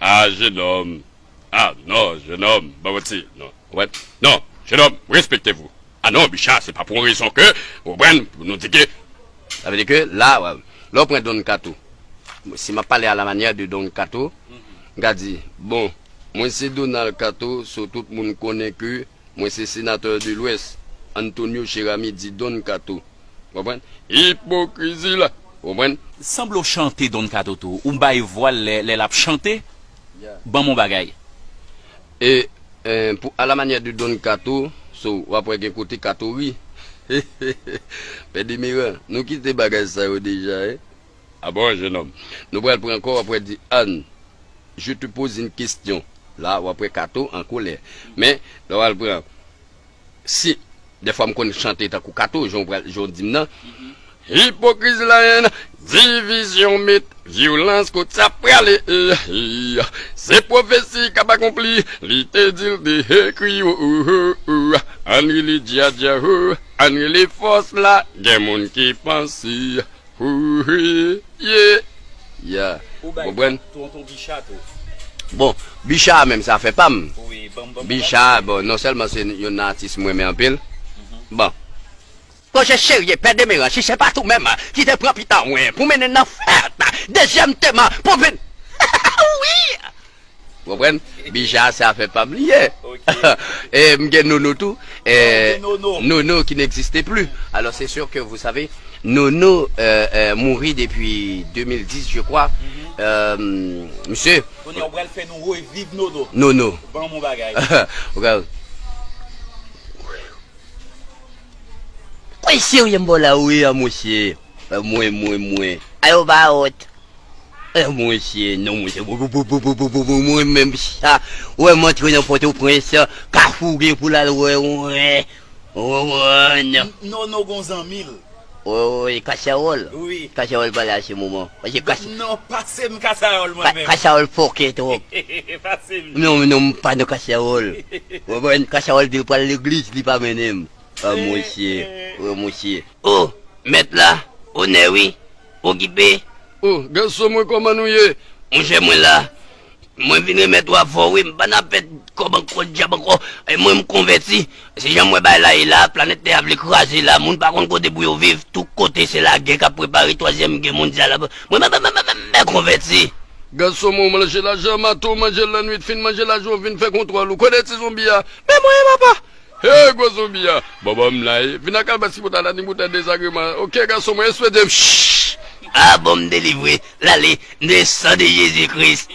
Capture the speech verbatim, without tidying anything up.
Ah, jenòm. Ah, non, jenòm. Ban mwen ti. Non. Wè. Non, jenòm, respekte vou. Ah non, Bicha, se pa pou yon rezon ke, ou konprann, pou nou di ke. Sa vle di ke, la, wè, lè w pran Don Kato, si m ap pale a la manyè de Don Kato, m ka di, bon, mwen se Donald Kato, so tout moun konnen ke mwen se senatè de Lwès, Antonio Cheramy di Don Kato. Konprann? Ipokrizi la. Konprann? Sanble w chante Don Kato tou. Ou bay vwa l lè, lè l ap chante. Ban m yon bagay. E, e, pou, a la manyè de Don Kato, so, w ap wè gen kote Kato ri. Pè Demeran, nou kite bagay sa yo deja, en. Ah bon, jenòm. Nou pral pran ankò, w ap wè di, Ann, je te pose une question. La, w ap wè Kato an kolè. Men, lè w al pran, si, dèfwa m konn chante tankou Kato, jan w pral, jan w di m nan. Ipokrizi la, en, divizyon met vyolans kot sa prale. Se pwofesi k ap akonpli, li te di l te ekri, oh, oh, oh, oh. Ann rele djadja, oh, ann rele fòs la, gen moun ki panse. Wi, ye. Ya. Ou bay Konprann? Tonton Bicha tou. Bon, Bicha menm, se afè pa m. Wi, ban m, ban m, Bicha, bon, non sèlman se yon nan atis mwen renmen anpil. Bon. Pwojè serye, Pè Demeran, si se pa tou menm ki te pran pita mwen pou mennen nan fèt dezyèm tèm, pou vin. Wi! Ou konprann? Bicha, se afè pa m li ye. Ok. E m gen Nono tou. E, Nono. Nono qui n'existe plus. Alors, c'est sûr que vous savez, Nono euh, euh, mouri depuis deux mille dix, je crois. Euh, misye. Kounye a w pral fè nou reviv Nono. Nono. Ban m yon bagay. Ou ka- Kòy serye m ba w la, wi, a, monchè. Mwen, mwen, mwen. Ayo ba wot. Eh, monchè, non, monchè, mwen menm sa, wè, m antre nan Pòtoprens, Kafou gen pou l al wè, wè, wè, wè, non. Nono gon zanmi l. Wi, wi, Kachawòl. Wi. Kachawòl pa la se moman. Paske Kach- Non, pase m Kachawòl mwen menm. Kachawòl fòkè twòp. Pase m. Non, non, m pa nan Kachawòl. Wè, mwen, Kachawòl di l pral legliz, li pa mennen m. Ah, monchè, oh, monchè. Oh, mèt la, onè wi, okipe. Oh, gason mwen, kòman nou ye? Monchè, mwen la. Mwen vin remèt ou avè w, wi, m pa nan afè kòb ankò, dyab ankò. E mwen, m konvèti. Se jan m wè bagay la ye la, planèt tè a vle kraze la, moun pa konn kote pou yo viv, tout kote se lagè k ap prepare, twazyèm gè mondyal la. Mwen, mwen, mwen, mwen, mwen, mwen konvèti. Gason mwen, ou manje lajan maten, ou manje l lannwit, fin manje lajan, ou vin fè kontwòl, ou konnen ti zonbi a. Men mwen, papa. Hey, gwo zonbi a! Bon, bon, m la, e. Vin ak kalbas ki pou ta la, ni boutèy dezagreman. Ok, gason mwen, eswete m. Shh! Ah, bon, m delivre. L ale, nan san de Jezi Kris.